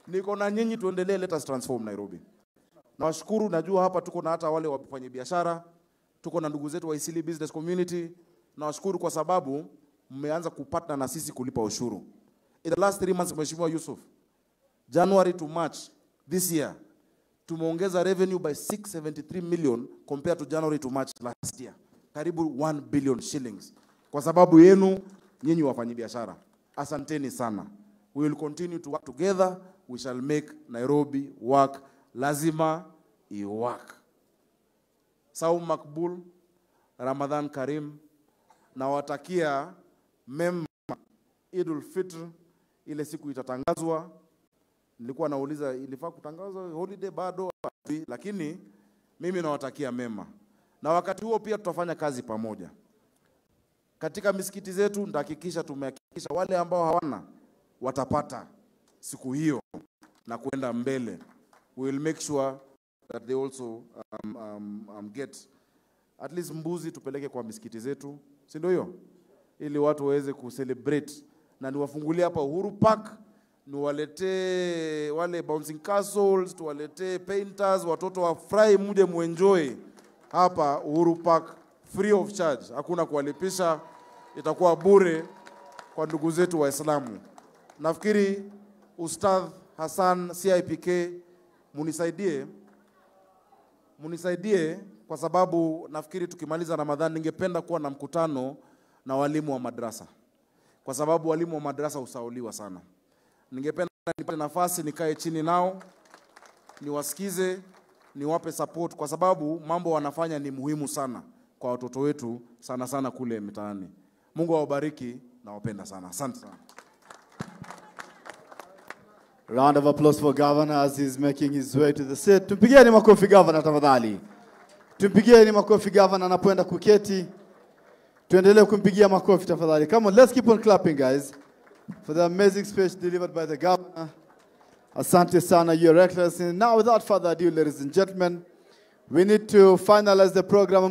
Niko na nyinyi, tuendelee, let us transform Nairobi. Nawashukuru, najua hapa tuko na hata wale wafanya biashara, tuko na ndugu zetu wa Eastleigh Business Community. Nawashukuru kwa sababu mmeanza kupatana na sisi kulipa ushuru. In the last 3 months, Mheshimiwa Yusuf, January to March this year, tumeongeza revenue by 673 million compared to January to March last year. Karibu 1 billion shillings. Kwa sababu yenu nyinyi wafanyabiashara. Asanteni sana. We will continue to work together. We shall make Nairobi work. Lazima i-work. Saum Makbul, Ramadhan Karim. Nawatakia mema Idul Fitr, ile siku itatangazwa. Nilikuwa nauliza ilifaa kutangazwa holiday bado, lakini mimi nawatakia mema. Na wakati huo pia tutafanya kazi pamoja. Katika misikiti zetu nitahakikisha tumehakikisha wale ambao hawana watapata siku hiyo na kwenda mbele. We will make sure that they also get at least mbuzi tupeleke kwa misikiti zetu, si ndio hiyo? Ili watu waweze kucelebrate. Na niwafungulie hapa Uhuru Park, niwaletee wale bouncing castles, tuwaletee painters, watoto wafurahi, muje muenjoy hapa Uhuru Park free of charge. Hakuna kuwalipisha, itakuwa bure kwa ndugu zetu Waislamu. Nafikiri Ustadh Hassan CIPK, munisaidie kwa sababu nafikiri tukimaliza Ramadhan ningependa kuwa na mkutano na walimu wa madrasa. Kwa sababu walimu wa madrasa husauliwa sana. Ningependa nipate nafasi nikae chini nao, niwasikize, niwape support kwa sababu mambo wanafanya ni muhimu sana kwa watoto wetu, sana sana kule mitaani. Mungu awabariki na wapenda sana. Asante sana. Round of applause for Governor as he's making his way to the seat. Tumpigieni makofi Governor tafadhali. Tumpigieni makofi Governor anapoenda kuketi. Tuendelee kumpigia makofi tafadhali. Come on, let's keep on clapping, guys, for the amazing speech delivered by the Governor. Asante sana, Your Excellency. Now, without further ado, ladies and gentlemen, we need to finalize the program.